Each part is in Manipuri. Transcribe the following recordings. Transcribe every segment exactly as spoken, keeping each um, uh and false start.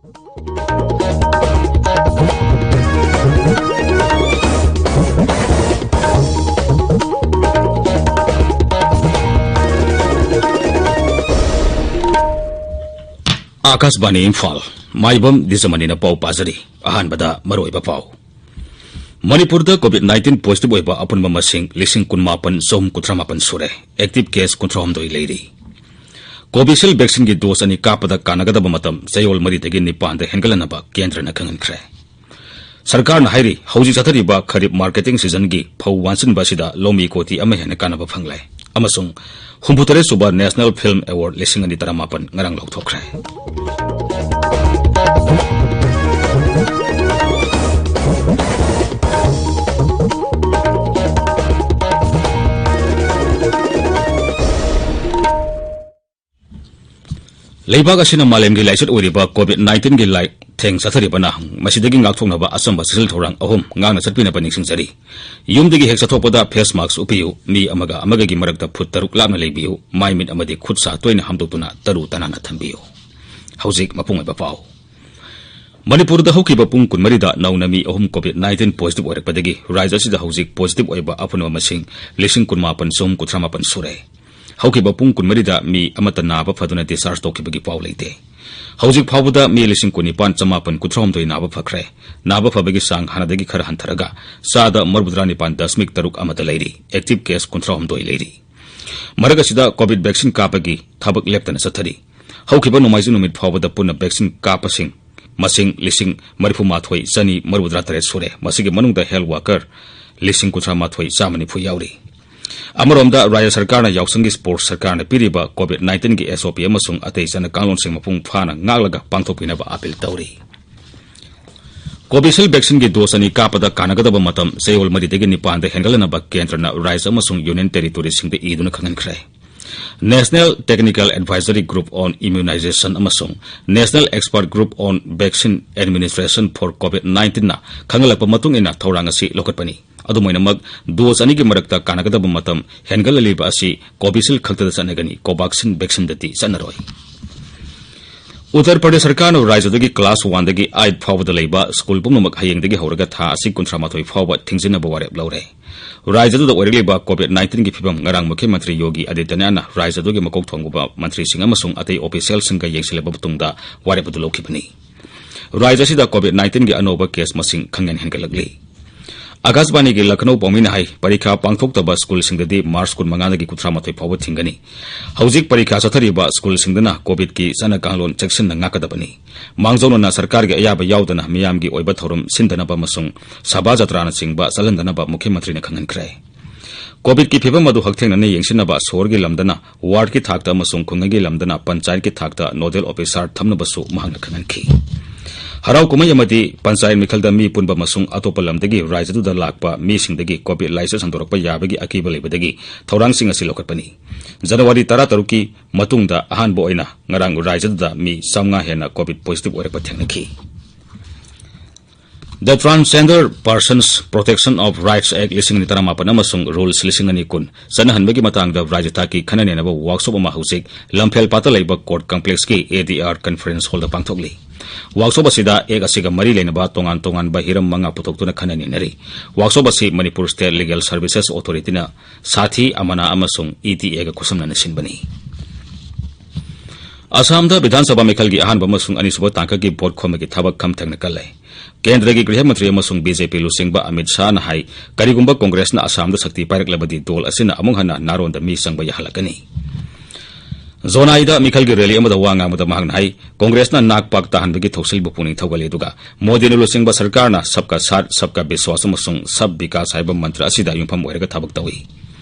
ꯑꯥꯀꯥꯁꯕꯥꯅꯤ ꯏꯝꯐꯥꯜ, ꯃꯥꯏꯕꯝ ꯗꯤꯖꯃꯅꯤꯅ ꯄꯥꯎ ꯄꯥꯖꯔꯤ꯫ ꯑꯍꯥꯟꯕꯗ ꯃꯔꯨꯑꯣꯏꯕ ꯄꯥꯎ꯫ ꯃꯅꯤꯄꯨꯔꯗ COVID nineteen positive ꯑꯣꯏꯕ ꯑꯄꯨꯟꯕ ꯃꯁꯤꯡ ꯂꯤꯁꯤꯡ ꯀꯨꯟꯃꯥꯄꯟ ꯆꯍꯨꯝ ꯀꯨꯟꯊ꯭ꯔꯥ ꯃꯥꯄꯟ ꯁꯨꯔꯦ꯫ Active case ꯀꯨꯟꯊ꯭ꯔꯥ ꯍꯨꯝꯗꯣꯏ ꯂꯩꯔꯤ꯫ Covishield vaccine ꯒꯤ dose ꯑꯅꯤ ꯀꯥꯞꯄꯗ ꯀꯥꯟꯅꯒꯗꯕ ꯃꯇꯝ ꯆꯌꯣꯜ ꯃꯔꯤꯗꯒꯤ ꯅꯤꯄꯥꯟꯗ ꯍꯦꯟꯒꯠꯍꯟꯅꯕ ꯀꯦꯟꯗ꯭ꯔꯅ ꯈꯪꯍꯟꯈ꯭ꯔꯦ꯫ ꯁꯔꯀꯥꯔꯅ ꯍꯥꯏꯔꯤ, ꯍꯧꯖꯤꯛ ꯆꯠꯊꯔꯤꯕ ꯈꯔꯤꯞ marketing season ꯒꯤ ꯐꯧ ꯋꯥꯟꯁꯤꯟꯕ ꯑꯁꯤꯗ ꯂꯧꯃꯤ ꯀꯣꯇꯤ ꯑꯃ ꯍꯦꯟꯅ ꯀꯥꯟꯅꯕ ꯐꯪꯂꯦ ꯑꯃꯁꯨꯡ ꯍꯨꯝꯐꯨꯇꯔꯦꯠ ꯁꯨꯕ National Film Award ꯂꯤꯁꯤꯡ ꯑꯅꯤ ꯇꯔꯥꯃꯥꯄꯟ ꯉꯔꯥꯡ ꯂꯧꯊꯣꯛꯈ꯭ꯔꯦ꯫ ꯂꯩꯕꯥꯛ ꯑꯁꯤꯅ ꯃꯥꯂꯦꯝꯒꯤ ꯂꯥꯏꯆꯠ ꯑꯣꯏꯔꯤꯕ COVID nineteen ꯒꯤ ꯂꯥꯏꯊꯦꯡ ꯆꯠꯊꯔꯤꯕꯅ ꯃꯁꯤꯗꯒꯤ ꯉꯥꯛꯊꯣꯛꯅꯕ ꯑꯆꯝꯕ ꯆꯦꯛꯁꯤꯜ ꯊꯧꯔꯥꯡ ꯑꯍꯨꯝ ꯉꯥꯛꯅ ꯆꯠꯄꯤꯅꯕ ꯅꯤꯡꯁꯤꯡꯖꯔꯤ꯫ ꯌꯨꯝꯗꯒꯤ ꯍꯦꯛ ꯆꯠꯊꯣꯛꯄꯗ face mask ꯎꯞꯄꯤꯌꯨ, ꯃꯤ ꯑꯃꯒ ꯑꯃꯒꯒꯤ ꯃꯔꯛꯇ ꯐꯨꯠ ꯇꯔꯨꯛ ꯂꯥꯞꯅ ꯂꯩꯕꯤꯌꯨ, ꯃꯥꯏ ꯃꯤꯠ ꯑꯃꯗꯤ ꯈꯨꯠ ꯁꯥ ꯇꯣꯏꯅ ꯍꯥꯝꯗꯣꯛꯇꯨꯅ ꯇꯔꯨ ꯇꯅꯥꯟꯅ ꯊꯝꯕꯤꯌꯨ꯫ ꯍꯧꯖꯤꯛ ꯃꯄꯨꯡ ꯑꯣꯏꯕ ꯄꯥꯎ꯫ ꯃꯅꯤꯄꯨꯔꯗ ꯍꯧꯈꯤꯕ ꯄꯨꯡ ꯀꯨꯟꯃꯔꯤꯗ ꯅꯧꯅ ꯃꯤ ꯑꯍꯨꯝ COVID nineteen positive ꯑꯣꯏꯔꯛꯄꯗꯒꯤ ꯔꯥꯖ꯭ꯌ ꯑꯁꯤꯗ ꯍꯧꯖꯤꯛ positive ꯑꯣꯏꯕ ꯑꯄꯨꯟꯕ ꯃꯁꯤꯡ ꯂꯤꯁꯤꯡ ꯀꯨꯟꯃꯥꯄꯟ ꯆꯍꯨꯝ ꯀꯨꯟꯊ꯭ꯔꯥ ꯃꯥꯄꯟ ꯁꯨꯔꯦ꯫ ꯍꯧꯈꯤꯕ ꯄꯨꯡ ꯀꯨꯟꯃꯔꯤꯗ ꯃꯤ ꯑꯃꯠꯇ ꯅꯥꯕ ꯐꯗꯨꯅ discharge ꯇꯧꯈꯤꯕꯒꯤ ꯄꯥꯎ ꯂꯩꯇꯦ꯫ ꯍꯧꯖꯤꯛ ꯐꯥꯎꯕꯗ ꯃꯤ ꯂꯤꯁꯤꯡ ꯀꯨꯟꯅꯤꯄꯥꯟ ꯆꯃꯥꯄꯟ ꯀꯨꯟꯊ꯭ꯔꯥꯍꯨꯝꯗꯣꯏ ꯅꯥꯕ ꯐꯈ꯭ꯔꯦ꯫ ꯅꯥꯕ ꯐꯕꯒꯤ ꯆꯥꯡ ꯍꯥꯟꯅꯗꯒꯤ ꯈꯔ ꯍꯟꯊꯔꯒ ꯆꯥꯗ ꯃꯔꯤꯐꯨꯇꯔꯥ ꯅꯤꯄꯥꯟ ꯗꯁꯃꯤꯛ ꯇꯔꯨꯛ ꯑꯃꯗ ꯂꯩꯔꯤ꯫ Active case ꯀꯨꯟꯊ꯭ꯔꯥꯍꯨꯝꯗꯣꯏ ꯂꯩꯔꯤ꯫ ꯃꯔꯛ ꯑꯁꯤꯗ COVID vaccine ꯀꯥꯞꯄꯒꯤ ꯊꯕꯛ ꯂꯦꯞꯇꯅ ꯆꯠꯊꯔꯤ꯫ ꯍꯧꯈꯤꯕ ꯅꯣꯡꯃꯥꯏꯖꯤꯡ ꯅꯨꯃꯤꯠ ꯐꯥꯎꯕꯗ ꯄꯨꯟꯅ vaccine ꯀꯥꯞꯄꯁꯤꯡ ꯃꯁꯤꯡ ꯂꯤꯁꯤꯡ ꯃꯔꯤꯐꯨ ꯃꯥꯊꯣꯏ ꯆꯅꯤ ꯃꯔꯤꯐꯨꯇꯔꯥ ꯇꯔꯦꯠ ꯁꯨꯔꯦ꯫ ꯃꯁꯤꯒꯤ ꯃꯅꯨꯡꯗ health worker ꯂꯤꯁꯤꯡ ꯀꯨꯟꯊ꯭ꯔꯥ ꯃꯥꯊꯣꯏ ꯆꯥꯝꯃ ꯅꯤꯐꯨ ꯌꯥꯎꯔꯤ꯫ ꯑꯃꯔꯣꯝꯗ, ꯔꯥꯖ꯭ꯌ ꯁꯔꯀꯥꯔꯅ ꯌꯥꯎꯁꯪꯒꯤ sports ꯁꯔꯀꯥꯔꯅ ꯄꯤꯔꯤꯕ COVID nineteen ꯒꯤ SOP ꯑꯃꯁꯨꯡ ꯑꯇꯩ ꯆꯠꯅ ꯀꯥꯡꯂꯣꯟꯁꯤꯡ ꯃꯄꯨꯡ ꯐꯥꯅ ꯉꯥꯛꯂꯒ ꯄꯥꯡꯊꯣꯛꯄꯤꯅꯕ appeal ꯇꯧꯔꯤ꯫ Covishield vaccine ꯒꯤ dose ꯑꯅꯤ ꯀꯥꯞꯄꯗ ꯀꯥꯟꯅꯒꯗꯕ ꯃꯇꯝ ꯆꯌꯣꯜ ꯃꯔꯤꯗꯒꯤ ꯅꯤꯄꯥꯟꯗ ꯍꯦꯟꯒꯠꯍꯟꯅꯕ ꯀꯦꯟꯗ꯭ꯔꯅ ꯔꯥꯖ꯭ꯌ ꯑꯃꯁꯨꯡ union territory ꯁꯤꯡꯗ ꯏꯗꯨꯅ ꯈꯪꯍꯟꯈ꯭ꯔꯦ꯫ National Technical Advisory Group on Immunization ꯑꯃꯁꯨꯡ National Expert Group on Vaccine Administration for COVID nineteen ꯅ ꯈꯪꯍꯜꯂꯛꯄ ꯃꯇꯨꯡ ꯏꯟꯅ ꯊꯧꯔꯥꯡ ꯑꯁꯤ ꯂꯧꯈꯠꯄꯅꯤ꯫ ꯑꯗꯨꯝ ꯑꯣꯏꯅꯃꯛ, dose ꯑꯅꯤꯒꯤ ꯃꯔꯛꯇ ꯀꯥꯟꯅꯒꯗꯕ ꯃꯇꯝ ꯍꯦꯟꯒꯠꯍꯜꯂꯤꯕ ꯑꯁꯤ Covishield ꯈꯛꯇꯗ ꯆꯠꯅꯒꯅꯤ, Covaxin vaccine ꯗꯗꯤ ꯆꯠꯅꯔꯣꯏ꯫ ꯎꯠꯇꯔ ꯄ꯭ꯔꯗꯦꯁ ꯁꯔꯀꯥꯔꯅ ꯔꯥꯖ꯭ꯌꯗꯨꯒꯤ ꯀ꯭ꯂꯥꯁ ꯋꯥꯟꯗꯒꯤ ꯑꯩꯠ ꯐꯥꯎꯕꯗ ꯂꯩꯕ ꯁ꯭ꯀꯨꯜ ꯄꯨꯝꯅꯃꯛ ꯍꯌꯦꯡꯗꯒꯤ ꯍꯧꯔꯒ ꯊꯥ ꯑꯁꯤ ꯀꯨꯟꯊ꯭ꯔꯥ ꯃꯥꯊꯣꯏ ꯐꯥꯎꯕ ꯊꯤꯡꯖꯤꯟꯅꯕ ꯋꯥꯔꯦꯞ ꯂꯧꯔꯦ꯫ ꯔꯥꯖ꯭ꯌꯗꯨꯗ ꯑꯣꯏꯔꯛꯂꯤꯕ ꯀꯣꯚꯤꯗ ꯅꯥꯏꯟꯇꯤꯟꯒꯤ ꯐꯤꯚꯝ ꯉꯔꯥꯡ ꯃꯨꯈ꯭ꯌ ꯃꯟꯇ꯭ꯔꯤ ꯌꯣꯒꯤ ꯑꯥꯗꯤꯇ꯭ꯌꯅꯥꯊꯅ ꯔꯥꯖ꯭ꯌꯗꯨꯒꯤ ꯃꯀꯣꯛ ꯊꯣꯡꯕ ꯃꯟꯇ꯭ꯔꯤꯁꯤꯡ ꯑꯃꯁꯨꯡ ꯑꯇꯩ ꯑꯣꯐꯤꯁꯤꯌꯦꯜꯁꯤꯡꯒ ꯌꯦꯡꯁꯤꯜꯂꯕ ꯃꯇꯨꯡꯗ ꯋꯥꯔꯦꯞ ꯑꯗꯨ ꯂꯧꯈꯤꯕꯅꯤ꯫ ꯔꯥꯖ꯭ꯌ ꯑꯁꯤꯗ ꯀꯣꯚꯤꯗ ꯅꯥꯏꯟꯇꯤꯟꯒꯤ ꯑꯅꯧꯕ ꯀꯦꯁ ꯃꯁꯤꯡ ꯈꯪꯍꯦꯟ ꯍꯦꯟꯒꯠꯂꯛꯂꯤ꯫ ꯑꯀꯥꯁꯕꯥꯅꯤꯒꯤ ꯂꯈꯅꯧ ꯄꯥꯎꯃꯤꯅ ꯍꯥꯏ, ꯄꯔꯤꯈꯥ ꯄꯥꯡꯊꯣꯛꯇꯕ ꯁ꯭ꯀꯨꯜꯁꯤꯡꯗꯗꯤ ꯃꯥꯔꯆ ꯀꯨꯟꯃꯉꯥꯗꯒꯤ ꯀꯨꯟꯊ꯭ꯔꯥ ꯃꯥꯊꯣꯏ ꯐꯥꯎꯕ ꯊꯤꯡꯒꯅꯤ꯫ ꯍꯧꯖꯤꯛ ꯄꯔꯤꯈꯥ ꯆꯠꯊꯔꯤꯕ ꯁ꯭ꯀꯨꯜꯁꯤꯡꯗꯅ ꯀꯣꯚꯤꯗꯀꯤ ꯆꯠꯅ ꯀꯥꯡꯂꯣꯟ ꯆꯦꯛꯁꯤꯟꯅ ꯉꯥꯛꯀꯗꯕꯅꯤ꯫ ꯃꯥꯡꯖꯧꯅꯅ ꯁꯔꯀꯥꯔꯒꯤ ꯑꯌꯥꯕ ꯌꯥꯎꯗꯅ ꯃꯤꯌꯥꯝꯒꯤ ꯑꯣꯏꯕ ꯊꯧꯔꯝ ꯁꯤꯟꯗꯅꯕ ꯑꯃꯁꯨꯡ ꯁꯚꯥ ꯖꯇ꯭ꯔꯥꯅꯆꯤꯡꯕ ꯆꯠꯍꯟꯗꯅꯕ ꯃꯨꯈ꯭ꯌ ꯃꯟꯇ꯭ꯔꯤꯅ ꯈꯪꯍꯟꯈ꯭ꯔꯦ꯫ ꯀꯣꯚꯤꯗꯀꯤ ꯐꯤꯚꯝ ꯑꯗꯨ ꯍꯛꯊꯦꯡꯅꯅ ꯌꯦꯡꯁꯤꯟꯅꯕ ꯁꯣꯍꯔꯒꯤ ꯂꯝꯗꯅ ꯋꯥꯔꯗꯀꯤ ꯊꯥꯛꯇ ꯑꯃꯁꯨꯡ ꯈꯨꯡꯒꯪꯒꯤ ꯂꯝꯗꯅ ꯄꯟꯆꯥꯌꯠꯀꯤ ꯊꯥꯛꯇ ꯅꯣꯗꯦꯜ ꯑꯣꯐꯤꯁꯥꯔ ꯊꯝꯅꯕꯁꯨ ꯃꯍꯥꯛꯅ ꯈꯪꯍꯟꯈꯤ꯫ ꯍꯔꯥꯎ ꯀꯨꯝꯍꯩ ꯑꯃꯗꯤ ꯄꯟꯆꯥꯌꯠ ꯃꯤꯈꯜꯗ ꯃꯤ ꯄꯨꯟꯕ ꯑꯃꯁꯨꯡ ꯑꯇꯣꯞꯄ ꯂꯝꯗꯒꯤ ꯔꯥꯖ꯭ꯌꯗꯨꯗ ꯂꯥꯛꯄ ꯃꯤꯁꯤꯡꯗꯒꯤ ꯀꯣꯚꯤꯗ ꯂꯥꯏꯆꯠ ꯁꯟꯗꯣꯔꯛꯄ ꯌꯥꯕꯒꯤ ꯑꯀꯤꯕ ꯂꯩꯕꯗꯒꯤ ꯊꯧꯔꯥꯡꯁꯤꯡ ꯑꯁꯤ ꯂꯧꯈꯠꯄꯅꯤ꯫ ꯖꯅꯋꯥꯔꯤ ꯇꯔꯥꯇꯔꯨꯛꯀꯤ ꯃꯇꯨꯡꯗ ꯑꯍꯥꯟꯕ ꯑꯣꯏꯅ ꯉꯔꯥꯡ ꯔꯥꯖ꯭ꯌꯗꯨꯗ ꯃꯤ ꯆꯥꯝꯃꯉꯥ ꯍꯦꯟꯅ ꯀꯣꯚꯤꯗ ꯄꯣꯖꯤꯇꯤꯚ ꯑꯣꯏꯔꯛꯄ ꯊꯦꯡꯅꯈꯤ꯫ The Transgender Persons Protection of Rights Act ꯂꯤꯁꯤꯡ ꯑꯅꯤ ꯇꯔꯥꯃꯥꯄꯟ ꯑꯃꯁꯨꯡ Rules ꯂꯤꯁꯤꯡ ꯑꯅꯤ ꯀꯨꯟ ꯆꯠꯅꯍꯟꯕꯒꯤ ꯃꯇꯥꯡꯗ ꯔꯥꯖ꯭ꯌ ꯊꯥꯛꯀꯤ ꯈꯟꯅ ꯅꯩꯅꯕ ꯋꯥꯔꯛꯁꯣꯞ ꯑꯃ ꯍꯧꯖꯤꯛ ꯂꯝꯐꯦꯜ ꯄꯥꯠꯇ ꯂꯩꯕ ꯀꯣꯔꯠ ꯀꯝꯄ꯭ꯂꯦꯛꯁꯀꯤ ꯑꯦ ꯗꯤ ꯑꯥꯔ ꯀꯟꯐꯔꯦꯟꯁ ꯍꯣꯜꯗ ꯄꯥꯡꯊꯣꯛꯂꯤ꯫ ꯋꯥꯔꯛꯁꯣꯞ ꯑꯁꯤꯗ ꯑꯦꯛ ꯑꯁꯤꯒ ꯃꯔꯤ ꯂꯩꯅꯕ ꯇꯣꯉꯥꯟ ꯇꯣꯉꯥꯟꯕ ꯍꯤꯔꯝ ꯃꯉꯥ ꯄꯨꯊꯣꯛꯇꯨꯅ ꯈꯟꯅ ꯅꯩꯅꯔꯤ꯫ ꯋꯥꯔꯛꯁꯣꯞ ꯑꯁꯤ ꯃꯅꯤꯄꯨꯔ ꯁ꯭ꯇꯦꯠ ꯂꯤꯒꯦꯜ ꯁꯔꯚꯤꯁꯦꯁ ꯑꯣꯊꯣꯔꯤꯇꯤꯅ ꯁꯥꯊꯤ, ꯑꯃꯅꯥ ꯑꯃꯁꯨꯡ ꯏ ꯇꯤ ꯑꯦꯒ ꯈꯨꯠꯁꯝꯅꯅ ꯁꯤꯟꯕꯅꯤ꯫ ꯑꯁꯥꯝꯗ ꯕꯤꯙꯥꯟ ꯁꯚꯥ ꯃꯤꯈꯜꯒꯤ ꯑꯍꯥꯟꯕ ꯑꯃꯁꯨꯡ ꯑꯅꯤꯁꯨꯕ ꯇꯥꯡꯀꯛꯀꯤ ꯚꯣꯠ ꯈꯣꯝꯕꯒꯤ ꯊꯕꯛ ꯈꯝ ꯊꯦꯡꯅ ꯀꯜꯂꯦ꯫ ꯀꯦꯟꯗ꯭ꯔꯒꯤ ꯒ꯭ꯔꯤꯍ ꯃꯟꯇ꯭ꯔꯤ ꯑꯃꯁꯨꯡ ꯕꯤ ꯖꯦ ꯄꯤ ꯂꯨꯆꯤꯡꯕ ꯑꯃꯤꯠ ꯁꯥꯍꯅ ꯍꯥꯏ, ꯀꯔꯤꯒꯨꯝꯕ ꯀꯣꯡꯒ꯭ꯔꯦꯁꯅ ꯑꯁꯥꯝꯗ ꯁꯛꯇꯤ ꯄꯥꯏꯔꯛꯂꯕꯗꯤ ꯗꯣꯜ ꯑꯁꯤꯅ ꯑꯃꯨꯛ ꯍꯟꯅ ꯅꯥꯔꯣꯟꯗ ꯃꯤ ꯆꯪꯕ ꯌꯥꯍꯜꯂꯛꯀꯅꯤ꯫ ꯖꯣꯅꯥꯏꯗ ꯃꯤꯈꯜꯒꯤ ꯔꯦꯂꯤ ꯑꯃꯗ ꯋꯥ ꯉꯥꯡꯕꯗ ꯃꯍꯥꯛꯅ ꯍꯥꯏ, ꯀꯣꯡꯒ꯭ꯔꯦꯁꯅ ꯅꯥꯛ ꯄꯥꯛ ꯇꯥꯍꯟꯕꯒꯤ ꯊꯧꯁꯤꯜꯕꯨ ꯄꯨꯛꯅꯤꯡ ꯊꯧꯒꯠꯂꯤ, ꯑꯗꯨꯒ ꯃꯣꯗꯤꯅ ꯂꯨꯆꯤꯡꯕ ꯁꯔꯀꯥꯔꯅ ꯁꯕꯀꯥ ꯁꯥꯊ, ꯁꯕꯀꯥ ꯕꯤꯁ꯭ꯋꯥꯁ ꯑꯃꯁꯨꯡ ꯁꯕ ꯕꯤꯀꯥꯁ ꯍꯥꯏꯕ ꯃꯟꯇ꯭ꯔ ꯑꯁꯤꯗ ꯌꯨꯝꯐꯝ ꯑꯣꯏꯔꯒ ꯊꯕꯛ ꯇꯧꯏ꯫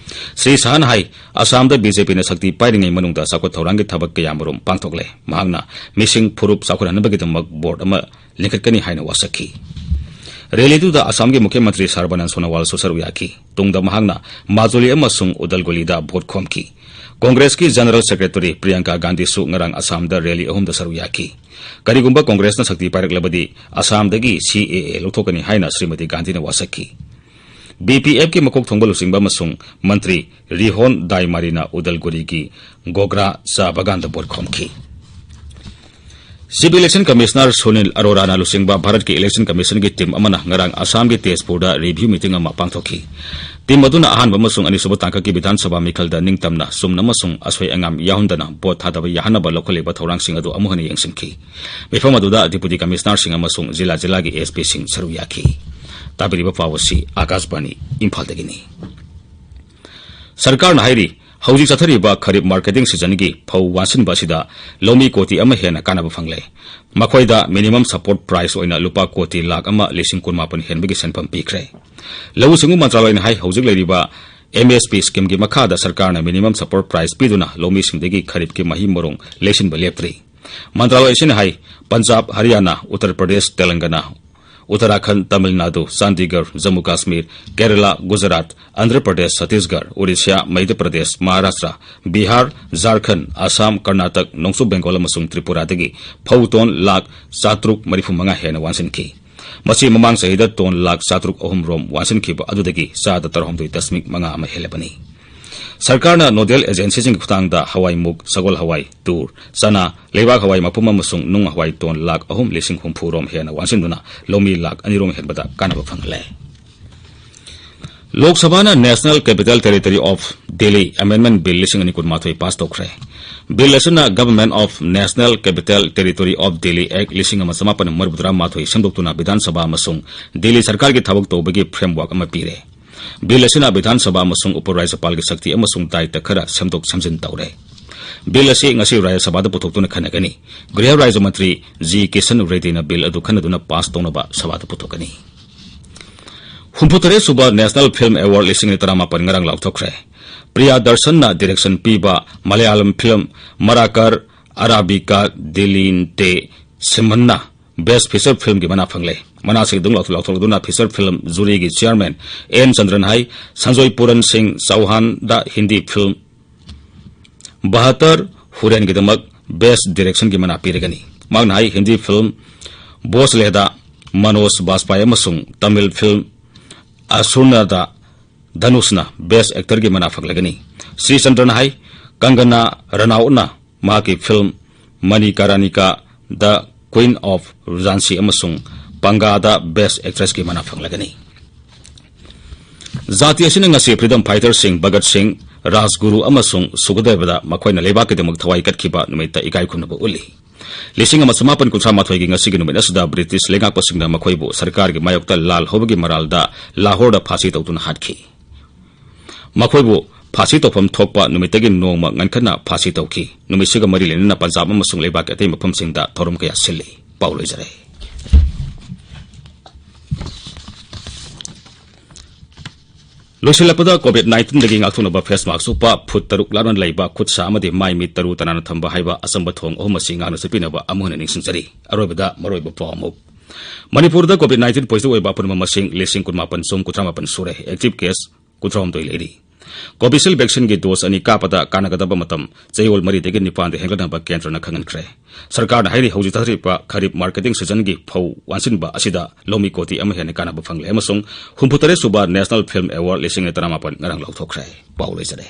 ꯁ꯭ꯔꯤ ꯁꯥꯍꯅ ꯍꯥꯏ, ꯑꯁꯥꯝꯗ ꯕꯤ ꯖꯦ ꯄꯤꯅ ꯁꯛꯇꯤ ꯄꯥꯏꯔꯤꯉꯩ ꯃꯅꯨꯡꯗ ꯆꯥꯎꯈꯠ ꯊꯧꯔꯥꯡꯒꯤ ꯊꯕꯛ ꯀꯌꯥꯃꯔꯨꯝ ꯄꯥꯡꯊꯣꯛꯂꯦ꯫ ꯃꯍꯥꯛꯅ ꯃꯤꯁꯤꯡ ꯐꯨꯔꯨꯞ ꯆꯥꯎꯈꯠꯍꯟꯅꯕꯒꯤꯗꯃꯛ ꯕꯣꯔꯗ ꯑꯃ ꯂꯤꯡꯈꯠꯀꯅꯤ ꯍꯥꯏꯅ ꯋꯥꯁꯛꯈꯤ꯫ ꯔꯦꯂꯤꯗꯨꯗ ꯑꯁꯥꯝꯒꯤ ꯃꯨꯈ꯭ꯌ ꯃꯟꯇ꯭ꯔꯤ ꯁꯔꯕꯥꯅꯟ ꯁꯣꯅꯣꯋꯥꯜꯁꯨ ꯁꯔꯨꯛ ꯌꯥꯈꯤ꯫ ꯇꯨꯡꯗ ꯃꯍꯥꯛꯅ ꯃꯥꯖꯨꯂꯤ ꯑꯃꯁꯨꯡ ꯎꯗꯜꯒꯨꯂꯤꯗ ꯚꯣꯠ ꯈꯣꯝꯈꯤ꯫ ꯀꯣꯡꯒ꯭ꯔꯦꯁꯀꯤ ꯖꯦꯅꯔꯦꯜ ꯁꯦꯀ꯭ꯔꯦꯇꯔꯤ ꯄ꯭ꯔꯤꯌꯥꯡꯀꯥ ꯒꯥꯟꯙꯤꯁꯨ ꯉꯔꯥꯡ ꯑꯁꯥꯝꯗ ꯔꯦꯂꯤ ꯑꯍꯨꯝꯗ ꯁꯔꯨꯛ ꯌꯥꯈꯤ꯫ ꯀꯔꯤꯒꯨꯝꯕ ꯀꯣꯡꯒ꯭ꯔꯦꯁꯅ ꯁꯛꯇꯤ ꯄꯥꯏꯔꯛꯂꯕꯗꯤ ꯑꯁꯥꯝꯗꯒꯤ ꯁꯤ ꯑꯦ ꯑꯦ ꯂꯧꯊꯣꯛꯀꯅꯤ ꯍꯥꯏꯅ ꯁ꯭ꯔꯤꯃꯇꯤ ꯒꯥꯟꯙꯤꯅ ꯋꯥꯁꯛꯈꯤ꯫ ꯕꯤ ꯄꯤ ꯑꯦꯐꯀꯤ ꯃꯀꯣꯛ ꯊꯣꯡꯕ ꯂꯨꯆꯤꯡꯕ ꯑꯃꯁꯨꯡ ꯃꯟꯇ꯭ꯔꯤ ꯔꯤꯍꯣꯟ ꯗꯥꯏꯃꯥꯔꯤꯅ ꯎꯗꯜꯒꯨꯔꯤꯒꯤ ꯒꯣꯒ꯭ꯔꯥ ꯆꯥ ꯕꯒꯥꯟꯗ ꯚꯣꯠ ꯈꯣꯝꯈꯤ꯫ Chief Election Commissioner ꯁꯨꯅꯤꯜ ꯑꯔꯣꯔꯥꯅ ꯂꯨꯆꯤꯡꯕ ꯚꯥꯔꯠꯀꯤ Election Commissionꯒꯤ team ꯑꯃꯅ ꯉꯔꯥꯡ ꯑꯁꯥꯝꯒꯤ ꯇꯦꯖꯄꯨꯔꯗ review meeting ꯑꯃ ꯄꯥꯡꯊꯣꯛꯈꯤ꯫ Team ꯑꯗꯨꯅ ꯑꯍꯥꯟꯕ ꯑꯃꯁꯨꯡ ꯑꯅꯤꯁꯨꯕ ꯇꯥꯡꯀꯛꯀꯤ ꯕꯤꯙꯥꯟ ꯁꯚꯥ ꯃꯤꯈꯜꯗ ꯅꯤꯡꯇꯝꯅ, ꯆꯨꯝꯅ ꯑꯃꯁꯨꯡ ꯑꯁꯣꯏ ꯑꯉꯥꯝ ꯌꯥꯎꯍꯟꯗꯅ vote ꯊꯥꯗꯕ ꯌꯥꯍꯟꯅꯕ ꯂꯧꯈꯠꯂꯤꯕ ꯊꯧꯔꯥꯡꯁꯤꯡ ꯑꯗꯨ ꯑꯃꯨꯛ ꯍꯟꯅ ꯌꯦꯡꯁꯤꯟꯈꯤ꯫ ꯃꯤꯐꯝ ꯑꯗꯨꯗ Deputy Commissionerꯁꯤꯡ ꯑꯃꯁꯨꯡ ꯖꯤꯂꯥ ꯖꯤꯂꯥꯒꯤ SPꯁꯤꯡ ꯁꯔꯨꯛ ꯌꯥꯈꯤ꯫ ꯇꯥꯕꯤꯔꯤꯕ ꯄꯥꯎ ꯑꯁꯤ ꯑꯥꯀꯥꯁꯕꯥꯅꯤ ꯏꯝꯐꯥꯜꯗꯒꯤꯅꯤ꯫ ꯁꯔꯀꯥꯔꯅ ꯍꯥꯏꯔꯤ, ꯍꯧꯖꯤꯛ ꯆꯠꯊꯔꯤꯕ ꯈꯔꯤꯞ marketing seasonꯒꯤ ꯐꯧ ꯋꯥꯟꯁꯤꯟꯕ ꯑꯁꯤꯗ ꯂꯧꯃꯤ ꯀꯣꯇꯤ ꯑꯃ ꯍꯦꯟꯅ ꯀꯥꯟꯅꯕ ꯐꯪꯂꯦ꯫ ꯃꯈꯣꯏꯗ minimum support price ꯑꯣꯏꯅ ꯂꯨꯄꯥ ꯀꯣꯇꯤ ꯂꯥꯈ ꯑꯃ ꯂꯤꯁꯤꯡ ꯀꯨꯟꯃꯥꯄꯟ ꯍꯦꯟꯕꯒꯤ ꯁꯦꯟꯐꯝ ꯄꯤꯈ꯭ꯔꯦ꯫ ꯂꯧꯎ ꯁꯤꯡꯎ ꯃꯟꯇ꯭ꯔꯥꯂꯣꯏꯅ ꯍꯥꯏ, ꯍꯧꯖꯤꯛ ꯂꯩꯔꯤꯕ MSP schemeꯒꯤ ꯃꯈꯥꯗ ꯁꯔꯀꯥꯔꯅ minimum support price ꯄꯤꯗꯨꯅ ꯂꯧꯃꯤꯁꯤꯡꯗꯒꯤ ꯈꯔꯤꯞꯀꯤ ꯃꯍꯩ ꯃꯔꯣꯡ ꯂꯩꯁꯤꯟꯕ ꯂꯦꯞꯇ꯭ꯔꯤ꯫ ꯃꯟꯇ꯭ꯔꯥꯂꯣꯏ ꯑꯁꯤꯅ ꯍꯥꯏ, ꯄꯟꯖꯥꯕ, ꯍꯔꯤꯌꯥꯅꯥ, ꯎꯠꯇꯔ ꯄ꯭ꯔꯗꯦꯁ, ꯇꯦꯂꯪꯒꯅꯥ, ꯎꯠꯇꯔꯥꯈꯟꯗ, ꯇꯥꯃꯤꯜ ꯅꯥꯗꯨ, ꯆꯥꯟꯗꯤꯒꯔ, ꯖꯝꯃꯨ ꯀꯥꯁꯃꯤꯔ, ꯀꯦꯔꯂꯥ, ꯒꯨꯖꯔꯥꯠ, ꯑꯟꯙ꯭ꯔ ꯄ꯭ꯔꯗꯦꯁ, ꯁꯠꯇꯤꯁꯒꯔ, ꯑꯣꯔꯤꯁꯥ, ꯃꯙ꯭ꯌ ꯄ꯭ꯔꯗꯦꯁ, ꯃꯍꯥꯔꯥꯁꯇ꯭ꯔ, ꯕꯤꯍꯥꯔ, ꯖꯥꯔꯈꯟꯗ, ꯑꯁꯥꯝ, ꯀꯔꯅꯥꯇꯛ, ꯅꯣꯡꯆꯨꯞ ꯕꯦꯡꯒꯣꯜ ꯑꯃꯁꯨꯡ ꯇ꯭ꯔꯤꯄꯨꯔꯥꯗꯒꯤ ꯐꯧ ꯇꯣꯟ ꯂꯥꯈ ꯆꯥꯇ꯭ꯔꯨꯛ ꯃꯔꯤꯐꯨ ꯃꯉꯥ ꯍꯦꯟꯅ ꯋꯥꯟꯁꯤꯟꯈꯤ꯫ ꯃꯁꯤ ꯃꯃꯥꯡ ꯆꯍꯤꯗ ꯇꯣꯟ ꯂꯥꯈ ꯆꯥꯇ꯭ꯔꯨꯛ ꯑꯍꯨꯝ ꯔꯣꯝ ꯋꯥꯟꯁꯤꯟꯈꯤꯕ ꯑꯗꯨꯗꯒꯤ ꯆꯥꯗ ꯇꯔꯥꯍꯨꯝꯗꯣꯏ ꯗꯁꯃꯤꯛ ꯃꯉꯥ ꯑꯃ ꯍꯦꯜꯂꯕꯅꯤ꯫ ꯁꯔꯀꯥꯔꯅ nodal agencyꯁꯤꯡꯒꯤ ꯈꯨꯠꯊꯥꯡꯗ ꯍꯋꯥꯏ ꯃꯨꯛ, ꯁꯒꯣꯜ ꯍꯋꯥꯏ, ꯇꯨꯔ, ꯆꯅꯥ, ꯂꯩꯕꯥꯛ ꯍꯋꯥꯏ ꯃꯄꯨꯝ ꯑꯃꯁꯨꯡ ꯅꯨꯡ ꯍꯋꯥꯏ ꯇꯣꯟ ꯂꯥꯈ ꯑꯍꯨꯝ ꯂꯤꯁꯤꯡ ꯍꯨꯝꯐꯨ ꯔꯣꯝ ꯍꯦꯟꯅ ꯋꯥꯟꯁꯤꯟꯗꯨꯅ ꯂꯧꯃꯤ ꯂꯥꯈ ꯑꯅꯤ ꯔꯣꯝ ꯍꯦꯟꯕꯗ ꯀꯥꯟꯅꯕ ꯐꯪꯍꯜꯂꯦ꯫ ꯂꯣꯛ ꯁꯚꯥꯅ National Capital Territory of Delhi Amendment Bill ꯂꯤꯁꯤꯡ ꯑꯅꯤ ꯀꯨꯟꯃꯥꯊꯣꯏ pass ꯇꯧꯈ꯭ꯔꯦ꯫ Bill ꯑꯁꯤꯅ Government of National Capital Territory of Delhi Act ꯂꯤꯁꯤꯡ ꯑꯃ ꯆꯃꯥꯄꯟ ꯃꯔꯤꯐꯨꯇꯔꯥ ꯃꯥꯊꯣꯏ ꯁꯦꯝꯗꯣꯛꯇꯨꯅ ꯕꯤꯙꯥꯟ ꯁꯚꯥ ꯑꯃꯁꯨꯡ ꯗꯤꯜꯂꯤ ꯁꯔꯀꯥꯔꯒꯤ ꯊꯕꯛ ꯇꯧꯕꯒꯤ framework ꯑꯃ ꯄꯤꯔꯦ꯫ Bill ꯑꯁꯤꯅ ꯕꯤꯙꯥꯟ ꯁꯚꯥ ꯑꯃꯁꯨꯡ ꯎꯄ ꯔꯥꯖ꯭ꯌꯄꯥꯜꯒꯤ ꯁꯛꯇꯤ ꯑꯃꯁꯨꯡ ꯗꯥꯌꯤꯠꯇ ꯈꯔ ꯁꯦꯝꯗꯣꯛ ꯁꯦꯝꯖꯤꯟ ꯇꯧꯔꯦ꯫ Bill ꯑꯁꯤ ꯉꯁꯤ ꯔꯥꯖ꯭ꯌ ꯁꯚꯥꯗ ꯄꯨꯊꯣꯛꯇꯨꯅ ꯈꯟꯅꯒꯅꯤ꯫ ꯒ꯭ꯔꯤꯍ ꯔꯥꯖ꯭ꯌ ꯃꯟꯇ꯭ꯔꯤ ꯖꯤ ꯀꯤꯁꯟ ꯔꯦꯗꯗꯤꯅ Bill ꯑꯗꯨ ꯈꯟꯅꯗꯨꯅ pass ꯇꯧꯅꯕ ꯁꯚꯥꯗ ꯄꯨꯊꯣꯛꯀꯅꯤ꯫ ꯍꯨꯝꯐꯨꯇꯔꯦꯠ ꯁꯨꯕ National Film Award ꯂꯤꯁꯤꯡ ꯑꯅꯤ ꯇꯔꯥꯃꯥꯄꯟ ꯉꯔꯥꯡ ꯂꯥꯎꯊꯣꯛꯈ꯭ꯔꯦ꯫ ꯄ꯭ꯔꯤꯌꯥ ꯗꯔꯁꯟꯅ direction ꯄꯤꯕ ꯃꯂꯌꯥꯂꯝ film ꯃꯔꯥꯀꯔ ꯑꯔꯥꯕꯤꯀꯥ ꯗꯤꯂꯤꯟꯇꯦ ꯁꯤꯝꯍꯟꯅ Best Feature Filmꯒꯤ ꯃꯅꯥ ꯐꯪꯂꯦ꯫ ꯃꯅꯥꯁꯤꯡ ꯑꯗꯨꯝ ꯂꯥꯎꯊꯣꯛ-, ꯂꯥꯎꯊꯣꯛꯂꯗꯨꯅ Feature Film Juryꯒꯤ Chairman ꯑꯦꯟ ꯆꯟꯗ꯭ꯔꯟ ꯍꯥꯏ, ꯁꯟꯖꯣꯏ ꯄꯨꯔꯟ ꯁꯤꯡ ꯆꯧꯍꯥꯟꯗ ꯍꯤꯟꯗꯤ film ꯕꯍꯥꯇꯔ ꯍꯨꯔꯦꯟꯒꯤꯗꯃꯛ Best Directionꯒꯤ ꯃꯅꯥ ꯄꯤꯔꯒꯅꯤ꯫ ꯃꯍꯥꯛꯅ ꯍꯥꯏ, ꯍꯤꯟꯗꯤ film ꯕꯣꯁꯂꯦꯗ ꯃꯅꯣꯖ ꯕꯥꯖꯄꯥꯏ ꯑꯃꯁꯨꯡ ꯇꯥꯃꯤꯜ film ꯑꯁꯨꯔꯅꯥꯗ ꯙꯅꯨꯁꯅ Best Actorꯒꯤ ꯃꯅꯥ ꯐꯪꯂꯒꯅꯤ꯫ ꯁ꯭ꯔꯤ ꯆꯟꯗ꯭ꯔꯅ ꯍꯥꯏ, ꯀꯪꯒꯅꯥ ꯔꯅꯥꯎꯠꯅ ꯃꯍꯥꯛꯀꯤ film ꯃꯅꯤꯀꯔꯅꯤꯀꯥ The Queen of Jhansi ꯑꯃꯁꯨꯡ Pangaꯗ Best Actressꯀꯤ ꯃꯅꯥ ꯐꯪꯂꯒꯅꯤ꯫ ꯖꯥꯇꯤ ꯑꯁꯤꯅ ꯉꯁꯤ freedom fighterꯁꯤꯡ ꯚꯒꯠ ꯁꯤꯡ, ꯔꯥꯖꯒꯨꯔꯨ ꯑꯃꯁꯨꯡ ꯁꯨꯈꯗꯦꯕꯗ ꯃꯈꯣꯏꯅ ꯂꯩꯕꯥꯛꯀꯤꯗꯃꯛ ꯊꯋꯥꯏ ꯀꯠꯈꯤꯕ ꯅꯨꯃꯤꯠꯇ ꯏꯀꯥꯏ ꯈꯨꯝꯅꯕ ꯎꯠꯂꯤ꯫ ꯂꯤꯁꯤꯡ ꯑꯃ ꯆꯃꯥꯄꯟ ꯀꯨꯟꯊ꯭ꯔꯥ ꯃꯥꯊꯣꯏꯒꯤ ꯉꯁꯤꯒꯤ ꯅꯨꯃꯤꯠ ꯑꯁꯤꯗ ꯕ꯭ꯔꯤꯇꯤꯁ ꯂꯩꯉꯥꯛꯄꯁꯤꯡꯅ ꯃꯈꯣꯏꯕꯨ ꯁꯔꯀꯥꯔꯒꯤ ꯃꯥꯌꯣꯛꯇ ꯂꯥꯜ ꯍꯧꯕꯒꯤ ꯃꯔꯥꯜꯗ ꯂꯥꯍꯣꯔꯗ ꯐꯥꯁꯤ ꯇꯧꯗꯨꯅ ꯍꯥꯠꯈꯤ꯫ ꯃꯈꯣꯏꯕꯨ ꯐꯥꯁꯤ ꯇꯧꯐꯝ ꯊꯣꯛꯄ ꯅꯨꯃꯤꯠꯇꯒꯤ ꯅꯣꯡꯃ ꯉꯟꯈꯠꯅ ꯐꯥꯁꯤ ꯇꯧꯈꯤ꯫ ꯅꯨꯃꯤꯠꯁꯤꯒ ꯃꯔꯤ ꯂꯩꯅꯅ ꯄꯟꯖꯥꯕ ꯑꯃꯁꯨꯡ ꯂꯩꯕꯥꯛꯀꯤ ꯑꯇꯩ ꯃꯐꯝꯁꯤꯡꯗ ꯊꯧꯔꯝ ꯀꯌꯥ ꯁꯤꯜꯂꯤ꯫ ꯄꯥꯎ ꯂꯣꯏꯖꯔꯦ꯫ ꯂꯣꯏꯁꯤꯜꯂꯛꯄꯗ, COVID nineteenꯗꯒꯤ ꯉꯥꯛꯊꯣꯛꯅꯕ face mask ꯎꯞꯄ, ꯐꯨꯠ ꯇꯔꯨꯛ ꯂꯥꯞꯅ ꯂꯩꯕ, ꯈꯨꯠ ꯁꯥ ꯑꯃꯗꯤ ꯃꯥꯏ ꯃꯤꯠ ꯇꯔꯨ ꯇꯅꯥꯟꯅ ꯊꯝꯕ ꯍꯥꯏꯕ ꯑꯆꯝꯕ ꯊꯧꯑꯣꯡ ꯑꯍꯨꯝ ꯑꯁꯤ ꯉꯥꯛꯅ ꯆꯠꯄꯤꯅꯕ ꯑꯃꯨꯛ ꯍꯟꯅ ꯅꯤꯡꯁꯤꯡꯖꯔꯤ꯫ ꯑꯔꯣꯏꯕꯗ ꯃꯔꯨꯑꯣꯏꯕ ꯄꯥꯎ ꯑꯃꯨꯛ꯫ ꯃꯅꯤꯄꯨꯔꯗ COVID nineteen positive ꯑꯣꯏꯕ ꯑꯄꯨꯟꯕ ꯃꯁꯤꯡ ꯂꯤꯁꯤꯡ ꯀꯨꯟꯃꯥꯄꯟ ꯆꯍꯨꯝ ꯀꯨꯟꯊ꯭ꯔꯥ ꯃꯥꯄꯟ ꯁꯨꯔꯦ꯫ Active case ꯀꯨꯟꯊ꯭ꯔꯥꯍꯨꯝꯗꯣꯏ ꯂꯩꯔꯤ꯫ Covishield vaccineꯒꯤ dose ꯑꯅꯤ ꯀꯥꯞꯄꯗ ꯀꯥꯟꯅꯒꯗꯕ ꯃꯇꯝ ꯆꯌꯣꯜ ꯃꯔꯤꯗꯒꯤ ꯅꯤꯄꯥꯟꯗ ꯍꯦꯟꯒꯠꯅꯕ ꯀꯦꯟꯗ꯭ꯔꯅ ꯈꯪꯍꯟꯈ꯭ꯔꯦ꯫ ꯁꯔꯀꯥꯔꯅ ꯍꯥꯏꯔꯤ, ꯍꯧꯖꯤꯛ ꯊꯥꯗꯔꯤꯕ ꯈꯔꯤꯞ marketing seasonꯒꯤ ꯐꯧ ꯋꯥꯟꯁꯤꯟꯕ ꯑꯁꯤꯗ ꯂꯧꯃꯤ ꯀꯣꯇꯤ ꯑꯃ ꯍꯦꯟꯅ ꯀꯥꯟꯅꯕ ꯐꯪꯂꯦ ꯑꯃꯁꯨꯡ ꯍꯨꯝꯐꯨꯇꯔꯦꯠ ꯁꯨꯕ National Film Award ꯂꯤꯁꯤꯡ ꯑꯅꯤ ꯇꯔꯥꯃꯥꯄꯟ ꯉꯔꯥꯡ ꯂꯥꯎꯊꯣꯛꯈ꯭ꯔꯦ꯫ ꯄꯥꯎ ꯂꯣꯏꯖꯔꯦ꯫